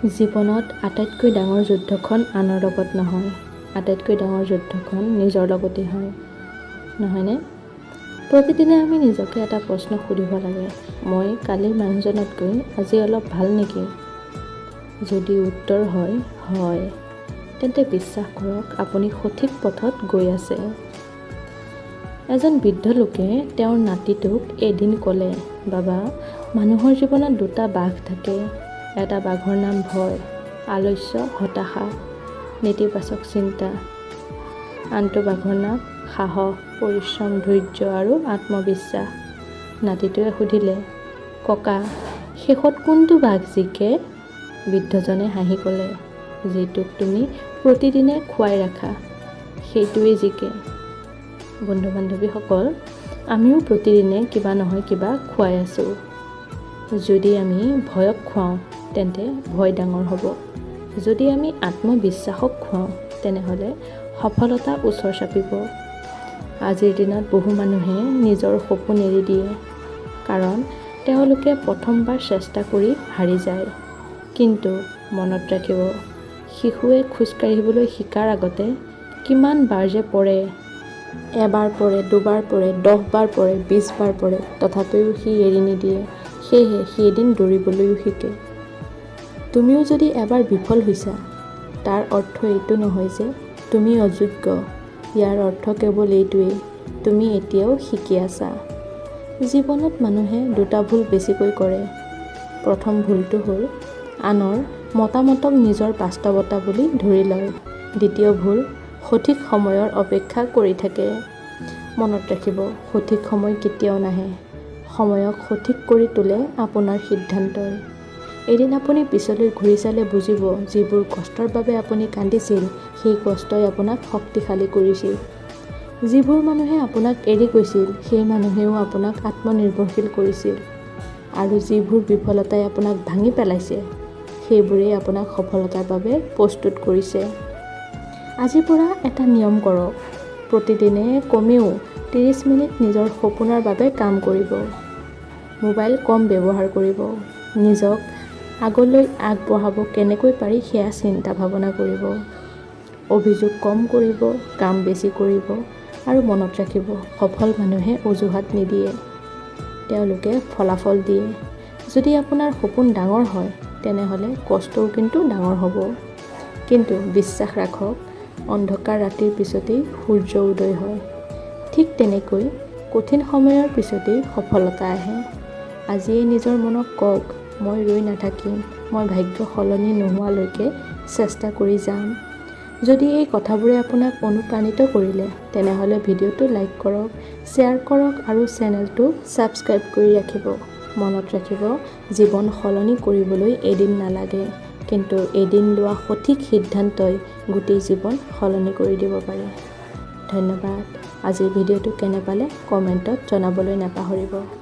জীৱনত আটাইতকৈ ডাঙৰ যুদ্ধখন আনৰ লগত নহয়, আটাইতকৈ ডাঙৰ যুদ্ধখন নিজৰ লগতেই হয়, নহয়নে? প্ৰতিদিনে আমি নিজকে এটা প্ৰশ্ন সুধিব লাগে, মই কালিৰ মানুহজনতকৈ আজি অলপ ভাল নেকি? যদি উত্তৰ হয় হয়, তেন্তে বিশ্বাস কৰক, আপুনি সঠিক পথত গৈ আছে। এজন বৃদ্ধ লোকে তেওঁৰ নাতিটোক এদিন ক'লে, "বাবা, মানুহৰ জীৱনত দুটা বাঘ থাকে। এটা বাঘৰ নাম ভয়, আলস্য, হতাশা, নেতিবাচক চিন্তা। আনটো বাঘৰ নাম সাহস, পৰিশ্ৰম, ধৈৰ্য আৰু আত্মবিশ্বাস।" নাতিটোৱে সুধিলে, "ককা, শেষত কোনটো বাঘ জিকে?" বৃদ্ধজনে হাঁহি ক'লে, "যিটোক তুমি প্ৰতিদিনে খুৱাই ৰাখা, সেইটোৱেই জিকে।" বন্ধু বান্ধৱীসকল, আমিও প্ৰতিদিনে কিবা নহয় কিবা খুৱাই আছোঁ। যদি আমি ভয়ক খুৱাওঁ, তেন্তে ভয় ডাঙৰ হ'ব। যদি আমি আত্মবিশ্বাসক খুৱাওঁ, তেনেহ'লে সফলতা ওচৰ চাপিব। আজিৰ দিনত বহু মানুহে নিজৰ সপোন এৰি দিয়ে, কাৰণ তেওঁলোকে প্ৰথমবাৰ চেষ্টা কৰি হাৰি যায়। কিন্তু মনত ৰাখিব, শিশুৱে খোজ কাঢ়িবলৈ শিকাৰ আগতে কিমান বাৰ যে পৰে! এবাৰ পৰে, দুবাৰ পৰে, 10 বাৰ পৰে, 20 বাৰ পৰে, তথাপিও সি এৰি নিদিয়ে। সেয়েহে সি এদিন দৌৰিবলৈও শিকে। তুমিও যদি এবাৰ বিফল হৈছা, তাৰ অৰ্থ এইটো নহয় যে তুমি অযোগ্য। ইয়াৰ অৰ্থ কেৱল এইটোৱেই, তুমি এতিয়াও শিকি আছা। জীৱনত মানুহে দুটা ভুল বেছিকৈ কৰে। প্ৰথম ভুলটো হ'ল আনৰ মতামতক নিজৰ বাস্তৱতা বুলি ধৰি লয়। দ্বিতীয় ভুল, সঠিক সময়ৰ অপেক্ষা কৰি থাকে। মনত ৰাখিব, সঠিক সময় কেতিয়াও নাহে। সময়ক সঠিক কৰি তোলে আপোনাৰ সিদ্ধান্তই। এদিন আপুনি পিছলৈ ঘূৰি চালে বুজিব, যিবোৰ কষ্টৰ বাবে আপুনি কান্দিছিল, সেই কষ্টই আপোনাক শক্তিশালী কৰিছিল। যিবোৰ মানুহে আপোনাক এৰি গৈছিল, সেই মানুহেও আপোনাক আত্মনিৰ্ভৰশীল কৰিছিল। আৰু যিবোৰ বিফলতাই আপোনাক ভাঙি পেলাইছে, সেইবোৰেই আপোনাক সফলতাৰ বাবে প্ৰস্তুত কৰিছে। আজিৰ পৰা এটা নিয়ম কৰক, প্ৰতিদিনে কমেও 30 মিনিট নিজৰ সপোনৰ বাবে কাম কৰিব। মোবাইল কম ব্যৱহাৰ কৰিব। নিজক আগলৈ আগবঢ়াব কেনেকৈ পাৰি, সেয়া চিন্তা ভাৱনা কৰিব। অভিযোগ কম কৰিব, কাম বেছি কৰিব। আৰু মনত ৰাখিব, সফল মানুহে অজুহাত নিদিয়ে, তেওঁলোকে ফলাফল দিয়ে। যদি আপোনাৰ সপোন ডাঙৰ হয়, তেনেহ'লে কষ্টও কিন্তু ডাঙৰ হ'ব। কিন্তু বিশ্বাস ৰাখক, অন্ধকাৰ ৰাতিৰ পিছতেই সূৰ্য উদয় হয়। ঠিক তেনেকৈ কঠিন সময়ৰ পিছতেই সফলতা আহে। আজিয়েই নিজৰ মনক কওক, মই ৰৈ নাথাকিম, মই ভাগ্য সলনি নোহোৱালৈকে চেষ্টা কৰি যাম। যদি এই কথাবোৰে আপোনাক অনুপ্ৰাণিত কৰিলে, তেনেহ'লে ভিডিঅ'টো লাইক কৰক, শ্বেয়াৰ কৰক আৰু চেনেলটো ছাবস্ক্ৰাইব কৰি ৰাখিব। মনত ৰাখিব, জীৱন সলনি কৰিবলৈ এদিন নালাগে, কিন্তু এদিন লোৱা সঠিক সিদ্ধান্তই গোটেই জীৱন সলনি কৰি দিব পাৰে। ধন্যবাদ। আজিৰ ভিডিঅ'টো কেনে পালে কমেণ্টত জনাবলৈ নাপাহৰিব।